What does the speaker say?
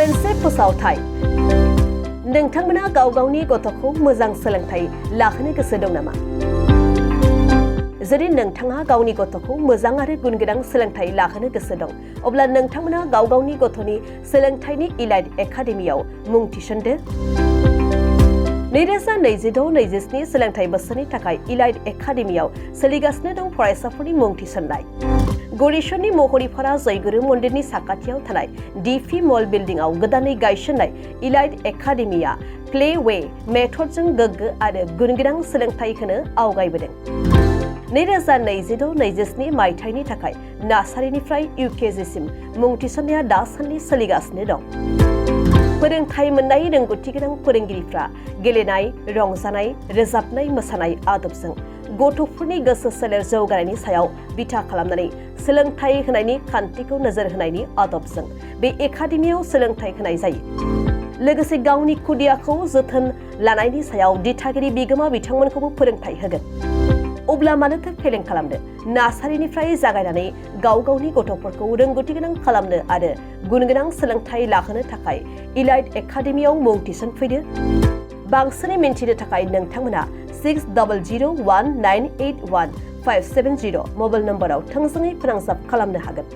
मोनसे फोसावथाय नोंथांमोना गाव गावनि गथ'खौ मोजां सोलोंथाइ लाहोनो गोसो दं नामा? जुदि नोंथाङा गावनि गथ'खौ मोजां आरो गुनगोनां सोलोंथाइ लाहोनो गोसो दं, अब्ला नोंथांमोना गाव गावनि गथ'नि सोलोंथाइनि इलाइट एकाडेमियाव मुं थिसनदो। 2026-27 सोलोंथाइ बोसोरनि थाखाय इलाइट एकाडेमियाव सोलिगासिनो दं फरायसाफोरनि मुं थिसननाय। गौरीशननि महरिपारा जयगुरु मन्दिरनि साखाथियाव थानाय डिपि मल बिल्डिंआव गोदानै गायसननाय इलाइट एकाडेमिया प्ले वे मेथडजों गोग्गो आरो गुनगोनां सोलोंथाइ होनो आवगायबोदों। 2026-27 मायथाइनि थाखाय नार्सारिनिफ्राय UKGसिम मुं थिसननाया दासान्दि सोलिगासिनो दं। फोरोंथाइ मोननाय रोंगौथिगोनां फोरोंगिरिफ्रा गेलेनाय, रंजानाय, रोजाबनाय, मोसानाय आदबजों गथ'फोरनि गोसो सोलेर जौगानायनि सायाव बिथा खालामनानै सोलोंथाइ होनायनि खान्थिखौ नोजोर होनायनि आदबजों बे एकाडेमियाव सोलोंथाइ होनाय जायो। लोगोसे गावनि खुदियाखौ जोथोन लानायनि सायाव दिथागिरि बिगोमा बिथांमोनखौबो फोरोंथाइ होगोन। अब्ला मानोथो फेलें खालामनो? नार्सारिनिफ्राय जागायनानै गाव गावनि गथ'फोरखौ रोंगौथिगोनां खालामनो आरो गुनगोनां सोलोंथाइ लाहोनो थाखाय इलाइट एकाडेमियाव मुं थिसनफैदो। बांसिनै मिन्थिनो थाखाय नोंथांमोना 6001981570 मबाइल नम्बराव थोंजोङै फोनांजाब खालामनो हागोन।